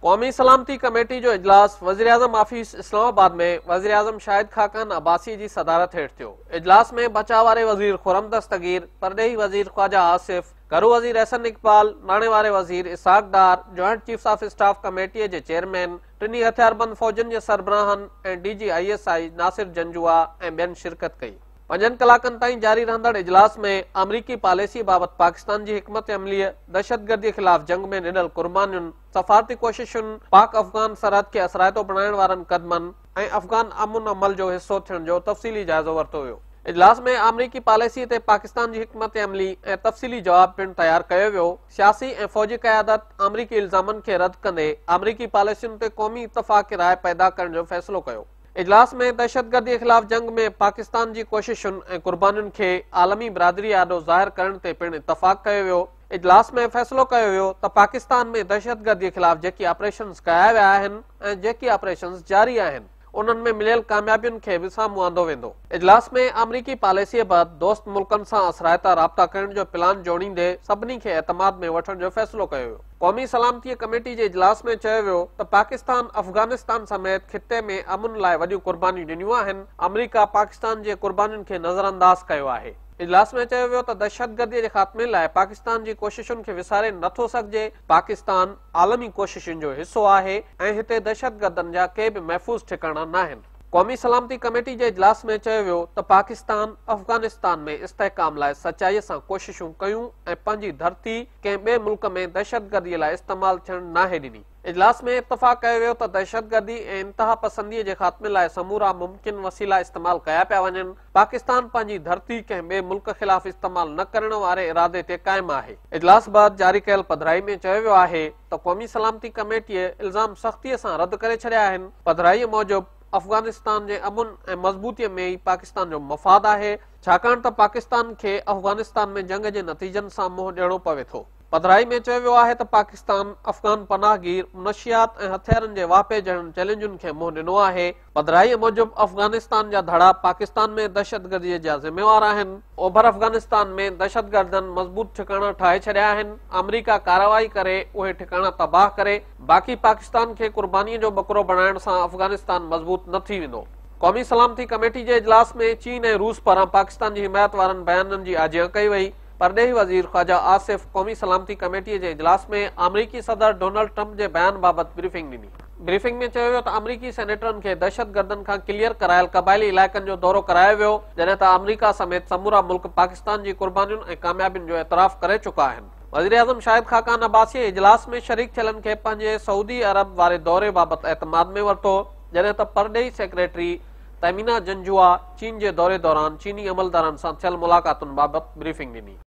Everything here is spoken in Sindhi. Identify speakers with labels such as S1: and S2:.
S1: قومي سلامتي ڪميٽي جو اجلاس وزيراعظم آفيس اسلام آباد ۾ وزيراعظم شاهد خاقان عباسي جي صدارت هيٺ ٿيو. اجلاس ۾ بچاء واري وزير خرم دستگير، پرڏيهي وزير خواجا آصف، گهرو وزير احسن اقبال، ناڻي واري وزير Ishaq Dar, joint chiefs of staff committee جي چيئرمين، ٽنهي هٿياربند فوجن جي سربراهن ۽ D G I S I Nasir Janjua ۽ ٻين شرڪت ڪئي. پنجن ڪلاڪن تائين جاري رهندڙ اجلاس ۾ آمريڪي پاليسي بابت پاڪستان جي حڪمت عمليء، دهشتگردي خلاف جنگ ۾ ڏنل قربانين، سفارتي ڪوششن، پاڪ افغان سرحد کي اثرائتو بڻائڻ وارن قدمن ۽ افغان امن عمل جو حصو ٿيڻ جو تفصيلي جائزو ورتو ويو. اجلاس ۾ آمريڪي پاليسي تي پاڪستان جي حڪمت عملي ۽ تفصيلي جواب پڻ تيار ڪيو ويو. سياسي ۽ فوجي قيادت آمريڪي الزامن کي رد ڪندي آمريڪي پاليسين تي قومي اتفاق راء پيدا ڪرڻ جو فيصلو ڪيو. اجلاس ۾ دهشتگردي خلاف جنگ ۾ پاڪستان جي ڪوششن ۽ قربانين کي عالمي برادري آڏو ظاهر ڪرڻ تي پڻ اتفاق ڪيو ويو. اجلاس ۾ فيصلو ڪيو ويو ته پاڪستان ۾ دهشتگردي خلاف جيڪي آپريشنز ڪيا ويا آهن ۽ جيڪي آپريشنز جاري آهن انهن ۾ مليل ڪاميابين کي به سامهون آندو ويندو. اجلاس ۾ آمريڪي پاليسيء بعد دوست ملڪن سان اثرائتا رابطا ڪرڻ جو پلان جوڙيندي سڀني کي اعتماد ۾ وٺڻ جو فيصلو ڪيو ويو. قومي سلامتي ڪميٽي جي اجلاس ۾ چيو ويو ته پاڪستان افغانستان سميت خطي ۾ امن لاء وڏيون قربانيون ڏنيون آهن، آمريڪا پاڪستان جي قربانين کي نظرانداز ڪيو آهي. اجلاس ۾ چيو ويو ته دهشتگردي جي خاتمي لاء پاڪستان جي ڪوششن کي وساري نه ٿو سگهجي، پاڪستان عالمي ڪوششن جو حصو آهي ۽ هتي دهشتگردن جا ڪي به محفوظ ٺڪاڻا ناهن. قومي سلامتي ڪميٽي جي اجلاس ۾ چيو ويو ته پاڪستان افغانستان ۾ استحڪام لاء سچائي سان ڪوششون ڪيون ۽ پنهنجي ڌرتي ڪنهن ٻئي ملڪ ۾ دهشتگردي لاء استعمال ٿيڻ ناهي ڏني. اجلاس ۾ اتفاق ڪيو ويو ته دهشتگردي ۽ انتهاپسندي جي خاتمي لاء سمورا ممڪن وسيلا استعمال ڪيا پيا وڃن، پاڪستان پنهنجي ڌرتي ڪنهن ٻئي ملڪ خلاف استعمال نه ڪرڻ واري ارادي تي قائم آهي. اجلاس بعد جاري ڪيل پڌرائي ۾ چيو ويو آهي ته قومي سلامتي ڪميٽيء الزام سختيء سان رد ڪري ڇڏيا آهن، پڌرائيء موجب افغانستان جي امن ۽ مضبوطيء ۾ ئي پاڪستان جو مفاد آهي، ڇاڪاڻ ته پاڪستان کي افغانستان ۾ جنگ جي نتيجن سان منهن ڏيڻو پوي ٿو. پڌرائي ۾ چيو ويو آهي ته پاڪستان افغان پناهگير، منشيات ۽ هٿيارن جي واهپي جهڙن چئلينجن کي منهن ڏنو آهي، پڌرائيء موجب افغانستان جا ڌڙا پاڪستان ۾ دهشتگرديء جا ذميوار آهن، اوڀر افغانستان ۾ دهشتگردن مضبوط ٺڪاڻا ٺاهي ڇڏيا آهن، آمريڪا ڪارروائي ڪري اهي ٺڪاڻا تباهه ڪري، باقي پاڪستان کي قربانيء جو ٻڪرو بڻائڻ سان افغانستان مضبوط نه ٿي ويندو. قومي سلامتي ڪميٽي جي اجلاس ۾ چين ۽ روس پاران پاڪستان جي حمايت وارن بيانن جي آجيان ڪئي وئي. پرڏيهي وزير خواجا آصف قومي سلامتي ڪميٽي جي اجلاس ۾ آمريڪي صدر ڊونلڊ ٽرمپ جي بيان بابت بريفنگ ڏني. بريفنگ ۾ چيو ويو ته آمريڪي سينيٽرن کي دهشتگردن کان ڪليئر ڪرايل قبائلي علائقن جو دورو ڪرايو ويو، جڏهن ته آمريڪا سميت سمورا ملڪ پاڪستان جي قربانين ۽ ڪاميابين جو اعتراف ڪري چڪا آهن. وزيراعظم شاهد خاقان عباسي اجلاس ۾ شريڪ ٿيلن کي پنهنجي سعودي عرب واري دوري بابت اعتماد ۾ ورتو، جڏهن ته پرڏيهي سيڪريٽري تهمينا جنجوعا چين جي دوري دوران چيني عملدارن سان ٿيل ملاقاتن بابت بريفنگ ڏني.